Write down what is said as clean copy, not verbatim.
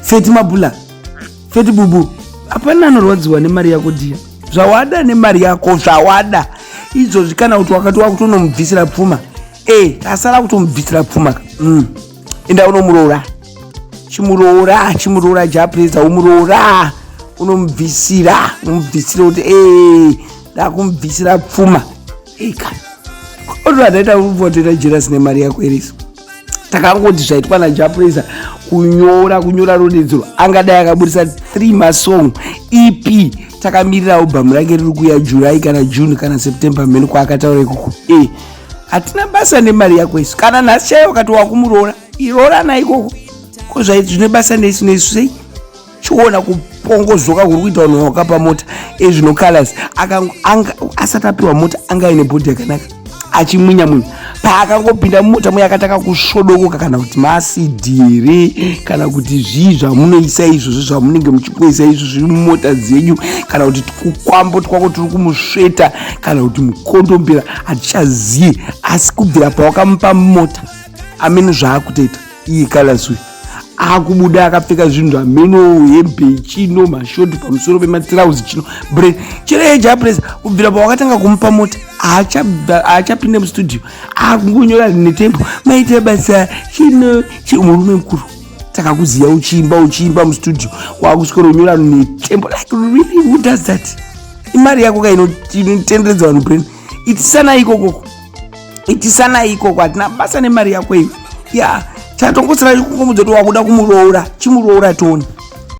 Feti Mabula, Feti Bubu, hapana anorwadziwa nemari yako dhiya. Zvawada nemari yako, zvawada izvozvi. Kana kuti wakati wakutonomubvisira pfuma, e tasara kutomubvisira pfuma. Enda unomuroora, chimuroora, chimuroora Japreza, umuroora, unomubvisira, umubvisira kuti e ndakumubvisira pfuma. Eka otoadaita kuvotoita jerasi nemari yako iriso. Takangoti zvaitwa naJapresa kunyora, kunyora rondedzero, angadai akabudisa 3 masong EP. Takamirira album rake riri kuya July kana June kana September, mheni kwaakataura ikoko. E hatina basa nemari yako isu. Kana nhasi chaiyo wakati wakumuroora, iroorana ikoko ko, zvine basa nesu nesu sei? Chiona kupongozoka kuri kuita vanhu vakapa mota ezvino. Colors asati apiwa mota anga aine bhodhi yakanaka, achimwinya mwinya. Paakangopinda mumota muya akatanga kusvodokoka. Kana kuti maasidi here, kana kuti zvii zvamunoisa izvozvo zvamunenge muchingoisa izvozvi mumota dzenyu, kana kuti kukwambo twako turi kumusveta, kana kuti mukondombera, hatichazivi. Asi kubvira pawakamupa mota, amene zvaakutoita iye Colors uyu, akubuda akapfeka zvinhu zvameno, hembe chino, mashoti pamusoro pematirauzi chino bre chero. Japresa, kubvira pawakatanga kumupa mota, haachapinde mustudio, akungonyora netembo, maita basa chino. Murume mukuru, takakuziya uchiimba, uchiimba mustudio, wakuswera unyora netembo. Like, really, who does that? Imari yako ka inotenderedza vanhu brain. Itisana ikokoko, itisana ikoko, hatina basa nemari yako iyo. Ya, chatongosera kungomudza kuti wakuda kumuroora, chimuroora tione.